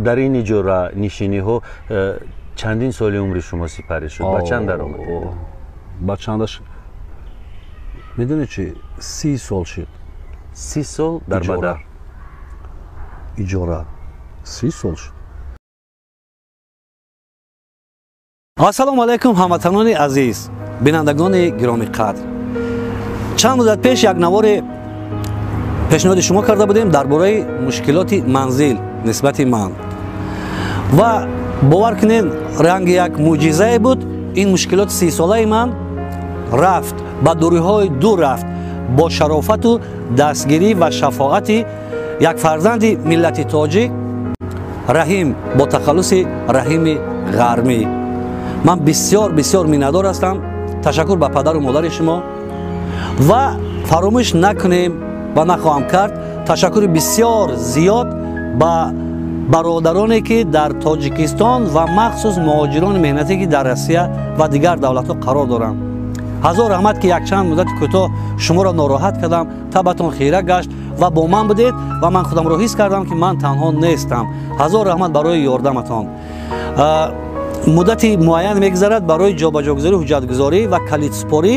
Дар ин иҷоранишиниҳо чандин соли умри шумо сипарӣ шуд? Ба чанд даромад? Ба чандаш, медонӣ чи, 30 сол шуд. 30 сол дар бадар. Иҷора 30 сол шуд. Ассалому алайкум, ҳамватанони азиз, бинандагони гиромиқадр. Чанд муддат пеш як навори пешниҳоди шумо карда будем дар бораи мушкилоти манзил нисбати ман, ва бовар кунед, ранги як мӯъҷизае буд. Ин мушкилоти 30-солаи ман рафт, ба дуриҳои дур рафт, бо шарофату дастгирӣ ва шафоати як фарзанди миллати тоҷик, Раҳим бо тахаллуси Раҳими Ғармӣ. Ман бисёр бисёр миннатдор ҳастам. Ташаккур ба падару модари шумо, ва фаромӯш накунем ва нахоҳам кард ташаккури бисёр зиёд ба бародароне, ки дар Тоҷикистон ва махсус муҳоҷирони меҳнатӣ, ки дар Россия ва дигар давлатҳо қарор доранд. Ҳазор раҳмат, ки якчанд муддати кӯтоҳ шуморо нороҳат кардам, табатон хира гашт ва бо ман будед, ва ман худамро ҳис кардам, ки ман танҳо нестам. Ҳазор раҳмат барои ёрдаматон. Муддати муайян мегузарад барои ҷобаҷогузорӣ, ҳуҷҷатгузорӣ ва калидсупорӣ.